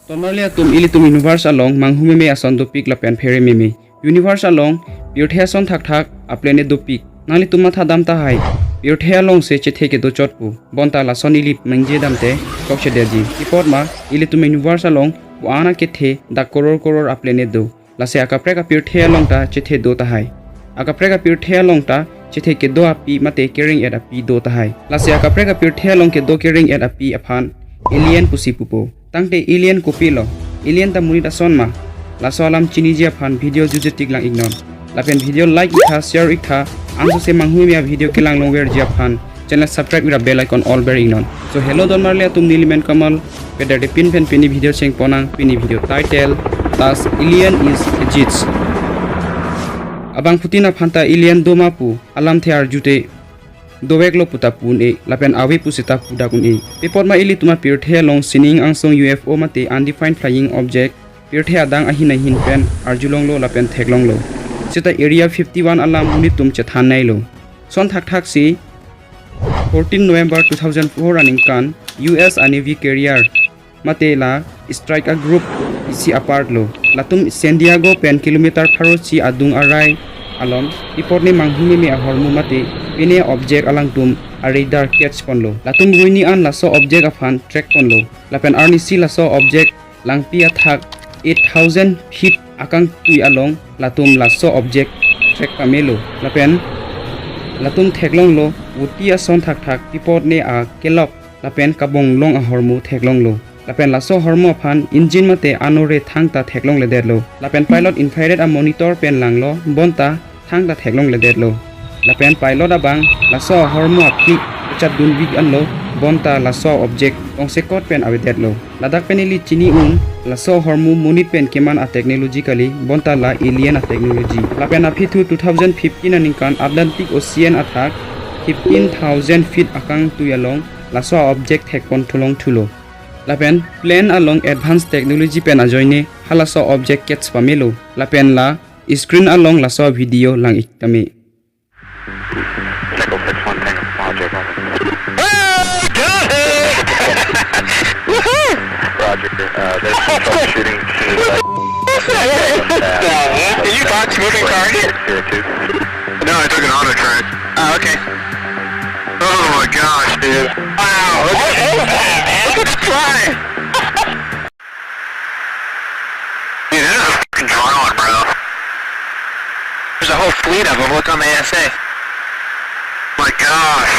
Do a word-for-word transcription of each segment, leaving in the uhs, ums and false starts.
Tomarli atum, ilitum universe along manghu meme ason dopik lapen phere meme. Universe along pirthe ason thakthak a-planet dopik. Nanglitum matha dam tahai, pirthe alongsi chethe kedo chot pu. Bonta lason ili ningje damte chokchedetji. Pi apot ma, ilitum universe along pu-an akethe dak koror koror a-planet do. Lasi akaprek apirthe along ta chethe do tahai. Akaprek apirthe along ta chethe kedo api mate kereng-et api do tahai. Lasi akaprek apirthe along kedo kereng-et api aphan alien pusi pupo. Tangte alien kopilo? Alien ta monit ason ma? Laso alam chiniji aphan video jutje tik lang iknon. Lapen video like iktha, share iktha, ansose manghu meme a-video kelang longverji aphan channel subscribe ira bell icon all ber iknon. So hello donmarli atum, neli men Kamal, peder de pin pen pini video chengpon nang. Pini video title, Does Alien Is Exist? Abangphutin aphan ta alien do ma pu alamthe arjute doveklo puta pu un-e, lapen ave pu seta pu dak un-e. Pi apot ma, ilitum apirthe along sining angsong U F O mate undefined flying object pirthe adang ahin ahin pen arjulonglo lapen theklonglo. Seta Area fifty-one alam monit atum chethan nailo. Son thakthaksi fourteen November two thousand four aningkan U S a-Navy carrier mate la strike a-group isi apart lo. Latum San Diego pen kilometer pharo isi adung arai along, pi apot ne manghu meme ahormu mate pine object alangtum a-radar catch ponlo. Latum ruini an laso object aphan track ponlo. Lapen arnisi laso object langpi athak eight thousand feet akangtui along latum laso object track pamelo. Lapen latum theklonglo, voti ason thakthak, pi apot ne akelok lapen kabonglong ahormu theklonglo. Lapen laso ahormu aphan engine mate anore thangta theklongledetlo. Lapen pilot infrared a-monitor pen langlo, bonta thangta theklongledetlo. Lapen pilot abang laso ahormu aphi kachat dunvek anlo, bonta laso object tongsekot pen avedetlo. Ladak pen ili chini un, laso ahormu monit pen keman a-technology kali, bonta la alien a-technology. Lapen aphi thu two thousand fifteen aningkan Atlantic Ocean athak fifteen thousand feet akangtui along laso object thekpon thulong thulo. Lapen plane along advanced technology pen ajoine halaso object catch pamelo. Lapen la screen along laso video lang ik tame. Echo six one, Tango, Roger. Ah, got it! Woohoo! Roger, uh, there's some troubleshooting. What the hell is this now, man? Did you box moving target? Zero two. No, I took an auto track. Oh, okay. Oh my gosh, dude. Wow, look at, look at that, man. Look at the fly. Dude, that is a fucking drone, bro. There's a whole fleet of them. Look on the A S A. My gosh.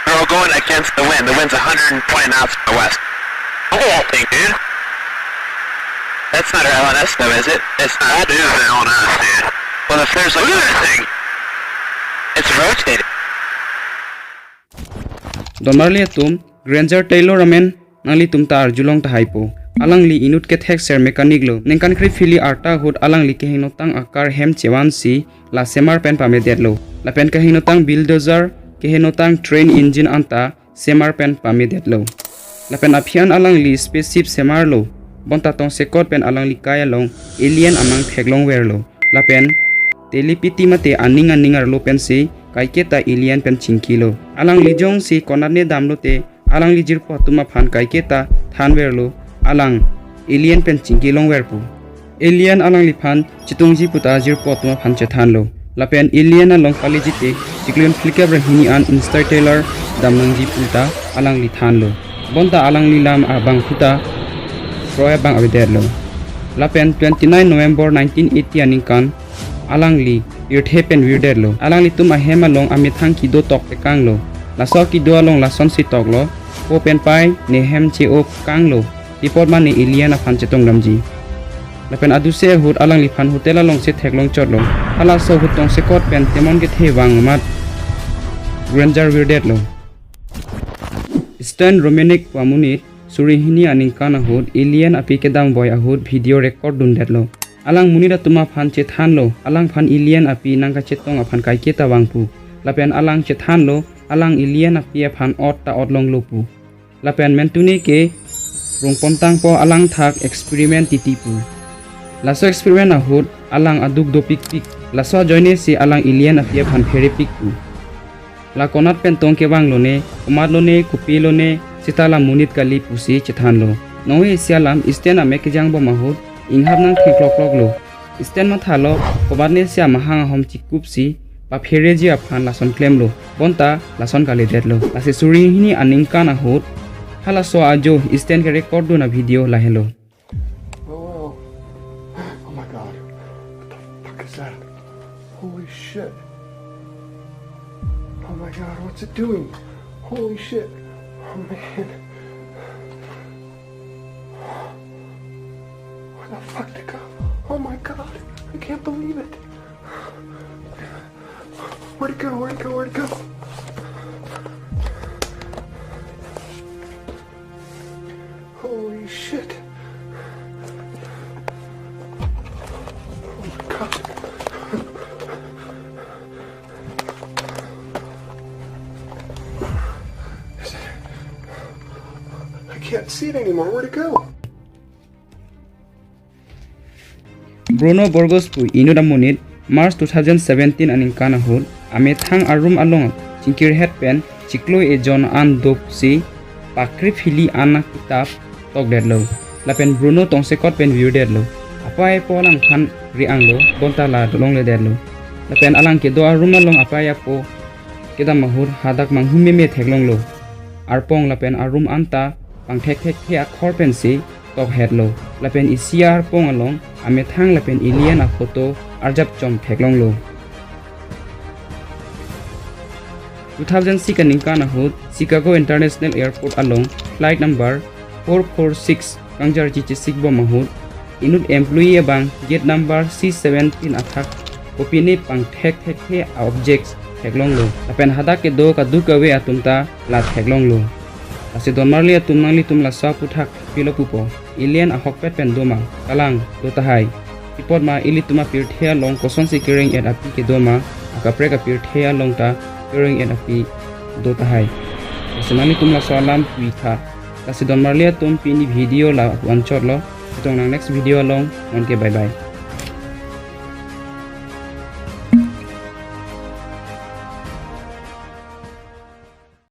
They're all going against the wind. The wind's a hundred and twenty knots from the west. Look at that thing, dude. That's not our L N S, though, is it? It's not. That is the L N S, dude. Well, if there's, like, look at that thing. It's rotating. Donmarli atum, Granger Taylor amen nanglitum ta arjulong tahai po. Alangli inut kethek ser mechanic lo. Ningkan kre phli arta ahut alangli kehengnotang a-car hem chevansi la semar pen pamedetlo. Lapen kehengnotang bulldozer, kehengnotang train engine anta semar pen pamedetlo. Lapen aphi an alangli spaceship semarlo. Bonta tongsekot pen alangli kai along alien amang theklongverlo. Lapen telepathy mate aning aning arlo pensi kaiketa alien pen chingkilo. Alangli jongsi konatne damlote alangli jirpo atum aphan kaiketa thanverlo, alang alien pen chingkilongver pu. Alien alangliphan chetongji puta jirpo atum aphan chethanlo. Lapen alien along paliji te chiklo hini phlikep ra hini an interstellar damnangji puta alangli thanlo. Bonta alangli lam abang puta kroi abang avedetlo. Lapen twenty-nine November nineteen eighty aningkan alangli pirthe pen virdetlo. Alanglitum ahem along amethang kedo tok tekanglo. Laso kedo along lasonsi toklo, po pen pai ne hem che-o kanglo. Pi apot ma ne alien aphan chetongdamji. Lapen aduse ahut alangliphan hotel alongsi theklong chotlo. Halaso ahut tongsekot pen temon kethe vang amat Granger virdetlo. Stan Romanek pu amonit suri hini aningkan ahut alien api kedam voi ahut video record dundetlo. Alang monit atum aphan chethanlo, alangphan alien api nangkachetong aphan kaiketa vang pu. Lapen alang chethanlo, alang alien api aphan ot ta otlonglo pu. Lapen mentune ke rungpon tangpo alang thak experiment titi pu. Laso experiment ahut alang aduk dopikpik. Laso ajoinesi alang alien api aphan pherepik pu. La konat pen tong kevang lone, komat lone, kopi lone, seta la monit kali pusi chethanlo. Nonve isi alam stand amek kejang bom ahut inghap nang thengklokkloklo. Stand mathalo komatne si amahang ahom chikupsi paphereji aphan lason klemlo. Bonta lason kaledetlo. Lasi suri hini aningkan ahut halaso ajo stand ke-record dun a-video lahelo. Oh, oh my God. What the fuck is that? Holy shit. Oh my God, what's it doing? Holy shit. Oh man. Where the fuck to go? Oh my God. I can't believe it. Where'd it go? Where'd it go? Where'd it go? Holy shit. Oh my God. Is it? I can't see it anymore. Where'd it go? Bruno Burgos pu inut amonit March two thousand seventeen aningkan ahut amethang arum along chingkirhet pen chiklo ejon an doksi pakri phili an akitap tokdetlo. Lapen Bruno tongsekot pen virdetlo. Apei apo alangphan ri-anglo, bonta la dolongledetlo. Lapen alang kedo arum along apei apo kedam ahut hadak manghumeme theklonglo. Arpong lapen arum anta pangthekthekthe akhor pensi tokhetlo. Lapen isi arpong along amethang lapen ili an aphoto arjap chom theklonglo. Two thousand six aningkan ahut Chicago International Airport along flight number four four six kangjarji chesik bom ahut inut employee abang gate number C seventeen athak kopine pangthekthekthe a-objects theklonglo. Lapen hadak kedo kadokave atum ta la theklonglo. Lasi donmarli atum, nanglitum laso aphuthak pilo pupo? Ili an ahokpet pen doma? Kalang, do tahai. Chipot ma ilitum apirthe along kosonsi kereng-et api kedoma? Akaprek apirthe along ta kereng-et api do tahai. Lasi nanglitum laso alam puitha. Lasi donmarli atum, pini video la-an anchotlo. Chetong nang next video along. Nonke bye bye.